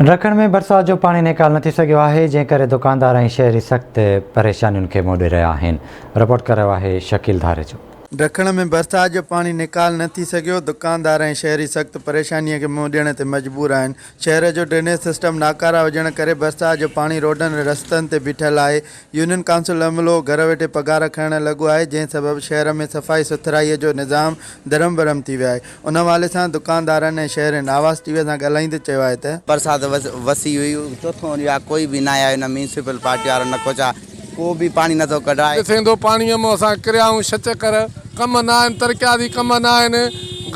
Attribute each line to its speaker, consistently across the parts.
Speaker 1: ڊکڻ ۾ برسات جو پاڻي نيڪال نه ٿي سگهيو آهي، جنهن ڪري دڪاندار ۽ شهري سخت پريشانين کي منهن ڏئي رهيا آهن، رپورٽ ڪري رهيو آهي شڪيل ڌاريجو.
Speaker 2: ڊکڻ ۾ برسات جو پاڻي نيڪال نه ٿي سگهيو، دڪاندار ۽ شهري سخت پريشاني کي منهن ڏيڻ تي مجبور آهن، شهر جو ڊرينيج سسٽم ناڪاره هجڻ ڪري برسات جو پاڻي روڊن ۽ رستن تي بيٺل آهي، يونين ڪائونسل عملو گهر ويٺي پگهار کڻڻ لڳو آهي، جنهن سبب شهر ۾ صفائي سٿرائي جو نظام درهم برهم ٿي ويو آهي. ان حوالي سان دڪاندارن ۽ شهرين آواز ٽي وي سان ڳالهائيندي چيو آهي ته.
Speaker 3: برسات وسي هئي چوٿون ڏينهن آهي ڪوئي به ناهي آيو نه ميونسپل پارٽي وارو نه ڪو ڇا ڪو به پاڻي نٿو ڪڍرائي.
Speaker 4: ڏسين ٿو پاڻيء مان اسان ڪريا آهيون ڇهه چڪر ڪم نه آهن ترقياتي ڪم نه آهن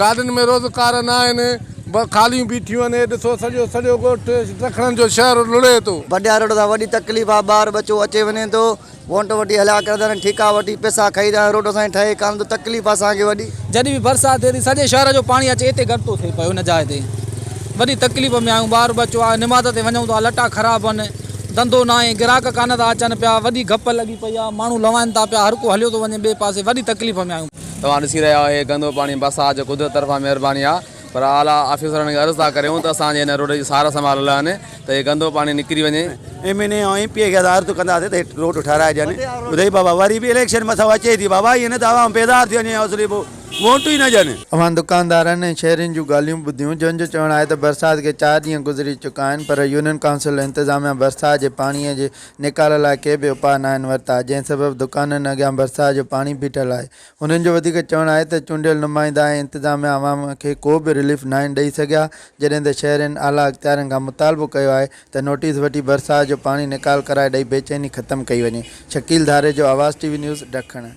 Speaker 4: گاڏين ۾ روزگار نه آهن خاليون بيٺيون آهن هي ڏسو سڄو سڄو ڳوٺ ڊکڻن جو شهر لڙهي ٿو.
Speaker 5: بڊيا روڊ تان وڏي تڪليف آ ٻار ٻچو اچي وڃي ٿو وونٽ وٺي هليا ڪردا آهن ٺيڪا وٺي پئسا کائي ٿا روڊ اسان جي ٺهي ڪانه ٿو تڪليف آ اسان کي وڏي.
Speaker 6: جڏهن به برسات ٿئي ٿي سڄي شهر جو پاڻي اچي اتي گڏ ٿو ٿئي پيو ان جاء تي وڏي تڪليف ۾ آهيون ٻار ٻچو آهي نماز تي وڃون ٿا لٽا خراب آهن ڌنڌو ناهي گراهڪ ڪانه ٿا اچن پيا وڏي گپ لڳي پئي آ ماڻهو لوائن ٿا پيا هر ڪو هليو ٿو وڃي ٻئي پاسي وڏي تڪليف ۾ آهيون.
Speaker 7: توهان ڏسي رهيا آهيو هي گندو پاڻي برسات جو قدرت طرفان مهرباني آ پر اعليٰ آفيسرن کي عرض ٿا ڪريون ته اسان جي هن روڊ جي سار سنڀال لهن ته هي گندو پاڻي نڪري وڃي.
Speaker 8: ايم اين اي ۽ ايم پي اي کي اسان عرض ڪنداسين ته هي روڊ ٺهرائي ڏين. ٻڌئي بابا وري به اليڪشن مٿان اچي ٿي بابا ائين نه ته عوام بيزار ٿي وڃي اصلي پوء ووٽ ئي نه ڏين.
Speaker 2: اوهان دڪاندارن ۽ شهرين جون ڳالهيون ٻڌيون جن جو چوڻ آهي ته برسات کي چار ڏينهن گذري چڪا آهن پر يونين ڪائونسل انتظاميا برسات جي پاڻي جي نيڪال لاء ڪي به اپاء ناهن ورتا جنهن سبب دڪانن اڳيان برسات جو پاڻي بيٺل آهي هنن جو وڌيڪ چوڻ آهي ته چونڊيل نمائندا ۽ انتظاميا عوام کي ڪو به رليف ناهن ڏئي سگهيا، جڏهن ته شهرين اعليٰ اختيارين کان مطالبو ڪيو آهي ته نوٽيس وٺي برسات جو پاڻي نيڪال ڪرائي ڏئي بيچيني ختم ڪئي وڃي. شڪيل ڌاريجو، آواز ٽي وي نيوز، ڊکڻ.